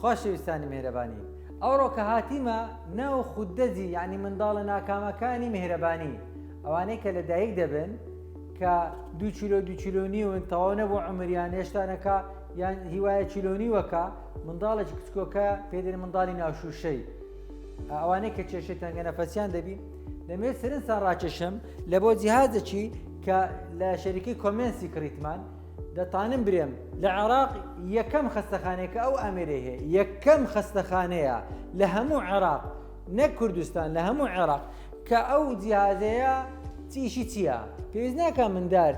خۆشەویستانی میهرەبانی ئەوڕۆ کە هاتیمە ناو خوددەجی یعنی منداڵە ناکامەکانی میهرەبانی ئەوانەی کە لە دایک دەبن کە دو کیلۆ دو کیلۆ نیون تەواو نەبوو عمریان هێشتانەکە یان هیوایە کیلۆ نیوەکە منداڵێکی کچکۆکە پێدێن منداڵی ناوشوشەی ئەوانەی کە کێشەی تەنگە نەفەسیان دەبی دەمێت سەرنجتان ڕاکێشم لە بۆ جیهازێکی کە لە شەریکەی کۆمێنسی کڕیتمان دەتانم برێم لە عێراق یەکەم خەستەخانەیە کە ئەو ئامێرەی هەیە یەکەم خەستەخانەیە لە هەموو عێراق نەک کوردستان لە هەموو عێراق کە ئەو جیهازەیە چیشی چییە پێویست ناکە مندار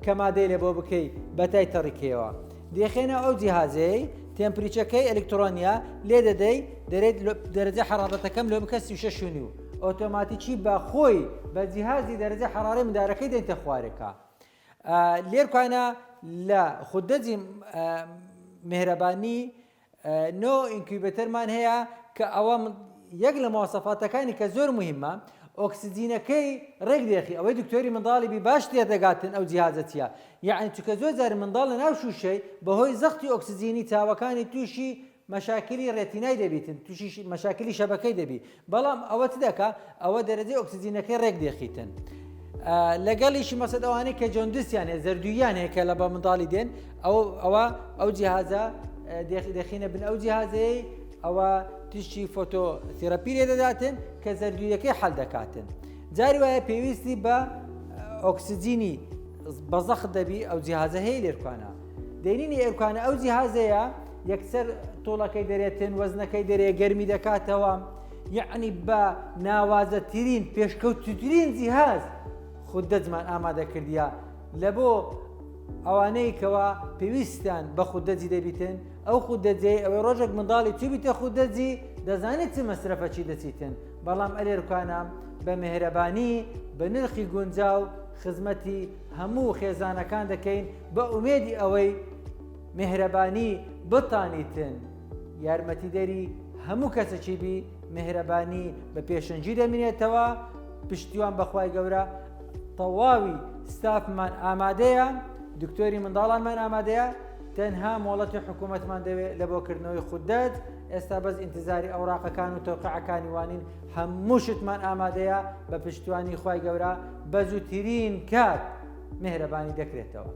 کە مادەی لە بۆ بکەی بەتای تەڕیکەوە دێخێنە ئەو جیهازەی temperature ەکەی ئەلکترۆنیا لێ دەدەی دەرێت دەرەجە حەڕارەتەکەم لۆ بکە 36 و ئۆتۆماتیکی بە خۆی بە جیهازی دەرەجە حەڕارەی مندارەکەی دێنتە خوارێکە لێرکانە لە خودەجی مهرەبانی نۆ incubator مان هەیە کە ئەوە یەک لە مواصفاتەکانی کە زۆر مهمە ئۆکسجینەکەی ڕێک دێخی ئەوەی دکتۆری منداڵی بی باش تێدەگاتن ئەو جیهازە چییە یعنی چکە زۆر جار منداڵ لە ناو شوشەی بەهۆی زەختی ئۆکسجینی چاوەکانی تووشی مەشاکلی retina ی دەبیتن توشی مەشاکلی شەبەکەی دەبی بەڵام ئەوە چ دەکا ئەوە دەرەجەی ئۆکسجینەکەی ڕێک دێخیتن لەگەڵیشی مەسەد ئەوانەی کە jaundice یان هەیە زەردوویان هەیە کە لە بە منداڵی دێن ئەو ئەوە ئەو جیهازە دەخینە بن ئەو جیهازەیە ئەوە تیشکی phototherapy لێ دەداتن کە زەردوویەکەی حەل دەکاتن جاری وایە پێویستی بە ئۆکسجینی بەزەخت دەبی ئەو جیهازە هەیە لێرکانە دەینینی ئێرکانە ئەو جیهازەیە یەکسەر تۆڵەکەی دەرێتن وەزنەکەی دەرێ گەرمی دەکاتەوە یەعنی بە ناوازەترین پێشکەوتترین جیهاز خود دەجمان ئامادە کردیە لە بۆ ئەوانەی کەوا پێویستیان بە خوددەجی دەبیتن ئەو خوددەجەی ئەوەی ڕۆژێک منداڵی چوبیتە خوددەجی دەزانێت چ مەسرەفەکی دەچیتن بەڵام ئەلێرکانە بە مهرەبانی بە نرخی گونجاو خزمەتی هەموو خێزانەکان دەکەین بە ئومێدی ئەوەی میهرەبانی بتانیتن یارمەتیدەری هەموو کەسەکی بی میهرەبانی بە پێشەنگی دەمینێتەوە پشتیوان بەخوای گەورە تەواوی ستافمان ئامادەیە دکتۆری منداڵانمان ئامادەیە تەنها مۆڵەتی حکوومەتمان دەوێت لە بۆ کردنەوەی خوددەت ئێستا بەس ئینتزاری ئەوراقەکان و تەوقعەکانی وانین هەموو شتمان ئامادەیە بە پشتیوانی خوای گەورە بە زووترین کات میهرەبانی دەکرێتەوە.